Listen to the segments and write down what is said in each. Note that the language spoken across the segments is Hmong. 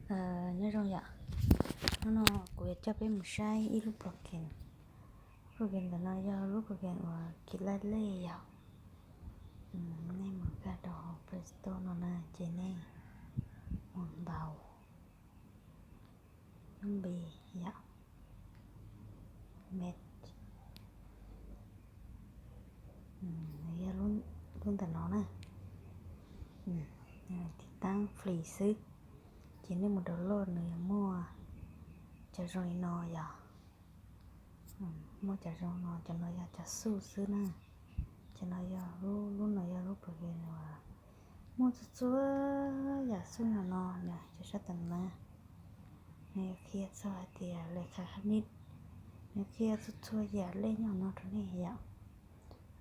Nyob zoo yom, hnub no kuv yuav coj peb mus saib ib lub plugin. Lub plugin ntawm no yog lub plugin uas kis laij lej yom. Nej mus nkag rau hauv Play Store no na ces nej mus ntaus lub npe yom, Meet, yog lub ntawm no na. Tiv taab free xwb, ces nej mus download nws yuav muaj cov zoo li no yom. Muaj cov zoo no, cov no yog cov xuj xwb na. Cov no yog lub, lub no yog lub plugin uas muaj txhua txhua yam xuj no no na, cov sab tam na. Nws yuav qhia txog hais tias lej khas khab nij, nws qhia txhua txhua yam lej nyob no rau nej yom.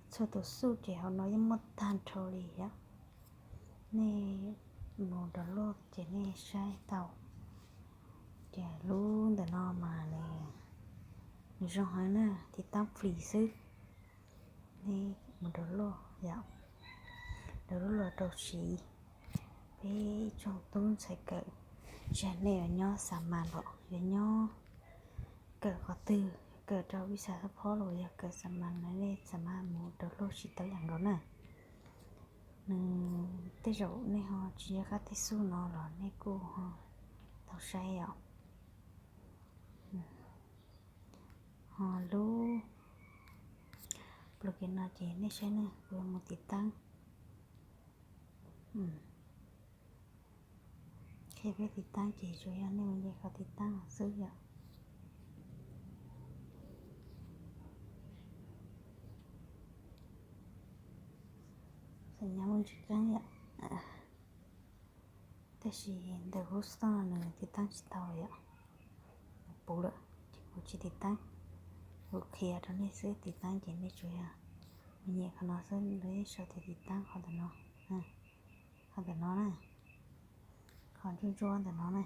Txhua tus xuj ces hauv no yeej muaj tag nrho li yom. Nej mus download ces nej saib tau. Ces lub ntawm no mas nws, nws zoo heev na, tiv taab free xwb. Nej mus download yom, download los rau siv. Peb ib tsoom tub ntxhais kawm, tsis hais nej yuav nyob xa mas los yuav nyob kawm qhov twg, kawm rau visa support los yog kawm xa mas na, nej xa mas mus download siv tau yam nkaus na. Nws tej zaum nej ho tsis nco qab tej xuj no los nej kuj ho tau saib os. Ho lub plugin no ces nej saib na, kuv yuav mus tiv taab. Qhia peb tiv taab ces tsuas yog nej mus nce qhov tiv taab xwb yom. Xav nyab muaj ntsis qeeb yom. Tab sis ntawm Google Store no nws tiv taab tsis tau yom. Nws puv lawm ces kuv tsis tiv taab. Kuv qhia rau nej xwb, tiv taab ces nej tsuas yog mus nyem qhov no xwb, lawv sau tias tiv taab qhov ntawm no, qhov ntawm no na, qhov ntsuab ntsuab ntawm no na.